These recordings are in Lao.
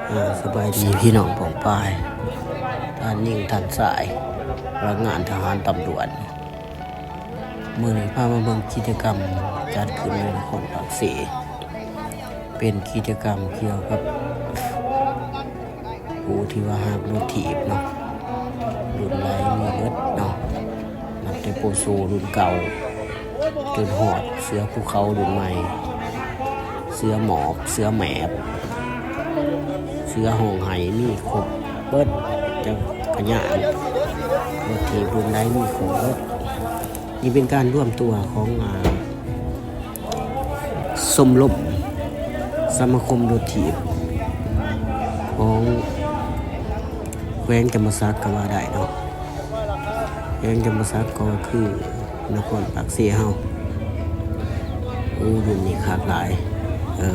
ເອີ ສະບາຍດີພີ່ນ້ອງປ້ອງປາຍ, ທ່ານຍິງທ່ານຊາຍ, ພະນັກງານທະຫານຕຳຫຼວດ. ມື້ນີ້ພາມາເບິ່ງກິດຈະກຳຈັດຂຶ້ນຢູ່ນະຄອນປາກເຊ, ເປັນກິດຈະກຳກ່ຽວກັບຜູ້ທີ່ວ່າຮັກລົດຖີບເນາະ, ລຸ້ນໃດມີເບິດເນາະ. ນັບແຕ່ໂປໂຊລຸ້ນເກົ່າ ຈົນຮອດເສືອພູເຂົາລຸ້ນໃໝ່, ເສືອໝອບ, ເສືອແໝບ, ເສືອຮ້ອງໄຫ້ ມີຄົບເບິດ. ຈັກກະຍານ ລົດຖີບລຸ້ນໃດມີຄົບເບິດ. ນີ້ເປັນການລວມຕົວຂອງ ອາ ຊົມລົມສະມາຄົມລົດຖີບຂອງແຂວງຈຳປາສັກກໍວ່າໄດ້ເນາະ. ແຂວງຈຳປາສັກກໍຄືນະຄອນປາກເຊເຮົາ. ໂອ້ ລຸ້ນນີ້ຄັກຫຼາຍ. ເອີ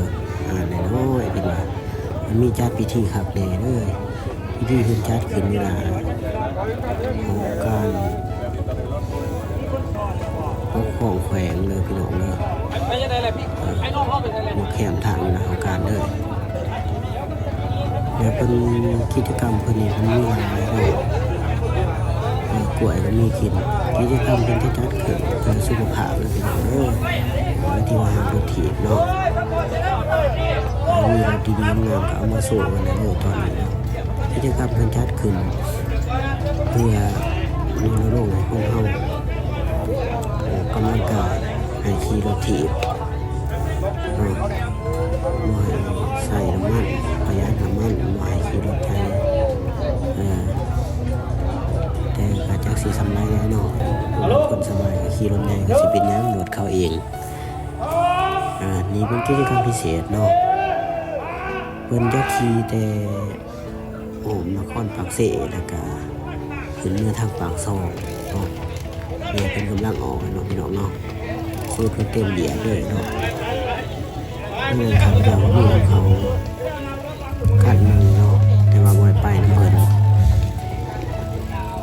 ອ່າ ນ້ອຍໆ ເພິ່ນວ່າ ມັນມີຈັດພິທີຄັກແດ່ເດີ. ພິທີເພິ່ນຈັດຂຶ້ນຢູ່ໜ້າຫ້ອງການປົກຄອງແຂວງເດີພີ່ນ້ອງເດີ. ເອີ ມາແຄມທາງຢູ່ໜ້າຫ້ອງການເດີ. ແລ້ວເພິ່ນ ກິດຈະກຳເພິ່ນນີ້ເພິ່ນມີຫຼາຍເນາະ. ເອີ ກ້ວຍກໍມີກິນ. ກິດຈະກຳເພິ່ນຈະຈັດຂຶ້ນເພື່ອສຸຂະພາບເດີພີ່ນ້ອງເດີ. ແລ້ວທີ່ວ່າຮັກລົດຖີບເນາະ, ມີລົດດີໆງາມໆ ກໍເອົາມາໂຊກັນເດີຕອນນີ້ເນາະ. ກິດຈະກຳເພິ່ນຈັດຂຶ້ນເພື່ອ ລົນະລົງໃຫ້ຄົນເຮົາອອກກຳລັງກາຍ, ໃຫ້ຂີ່ລົດຖີບເນາະ, ບໍ່ໃຫ້ໃຊ້ນ້ຳມັນ, ປະຢັດນ້ຳມັນ, ບໍ່ໃຫ້ຂີ່ລົດໄຖ. ເອີ ແຕ່ກໍຈັກຊິສ່ຳໃດແຫຼະເນາະ, ຄົນສະບາຍກໍຂີ່ລົດໃຫຍ່ກໍຊິເປັນຫຍັງ, ລົດເຂົາເອງ. ເອີ ນີ້ເປັນກິດຈະກຳພິເສດເນາະ, ເພິ່ນຈະຂີ່ແຕ່ ອ້ອມນະຄອນປາກເຊ ແລ້ວກະຂຶ້ນເມືອທາງປາກຊ່ອງເນາະ. ນີ້ເພິ່ນກຳລັງອອກແລ້ວເນາະ ພີ່ນ້ອງເນາະ, ເຊເພິ່ນເຕັມວຽກເລີຍເນາະ. ເມືອທາງເຈົ້າມີເຂົາຄັນໜຶ່ງເນາະ, ແຕ່ວ່າບໍ່ໄດ້ໄປນຳເພິ່ນ.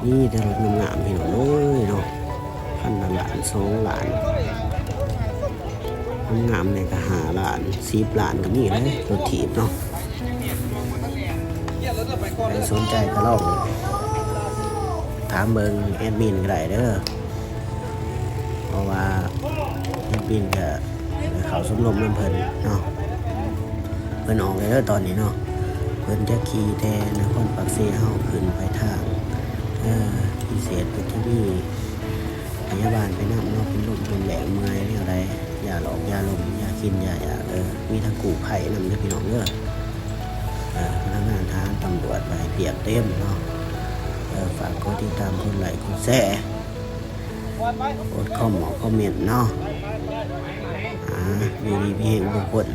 ມີແຕ່ລົດງາມໆ ພີ່ນ້ອງເອີຍເນາະ, ຄັນລະລ້ານສອງລ້ານ. ງາມໆ ນີ້ກໍຫ້າລ້ານ ສິບລ້ານກໍມີເດ້ ລົດຖີບເນາະ. ໃຜສົນໃຈກໍລອງຖາມເບິ່ງແອດມິນກໍໄດ້ເດີ, ເພາະວ່າແອດມິນກໍໄດ້ເຂົ້າຊົມລົມນຳເພິ່ນເນາະ. ເພິ່ນອອກແລ້ວເດີຕອນນີ້ເນາະ, ເພິ່ນຈະຂີ່ແຕ່ນະຄອນປາກເຊເຮົາຂຶ້ນໄປທາງ ເອີ ພິເສດ ເພິ່ນຈະມີ ພະຍາບານໄປນຳເນາະ, ເປັນລົມເປັນແລ້ງເມື່ອຍແນວໃດ, ຢາຫຼອກຢາລົມ, ຢາກິນຢາຢາກ, ເອີ ມີທັງກູ້ໄພນຳເດີພີ່ນ້ອງເດີ. ເອີ ພະນັກງານທະຫານຕຳຫຼວດໄວ້ປຽບເຕັມເນາະ. ເອີ ຝາກກົດຕິດຕາມ, ກົດໄລ, ກົດແຊ, ກົດຄອມເມົ້າຄອມເມັ້ນເນາະ. ອ່າ ຢູ່ດີມີແຮງທຸກຄົນ.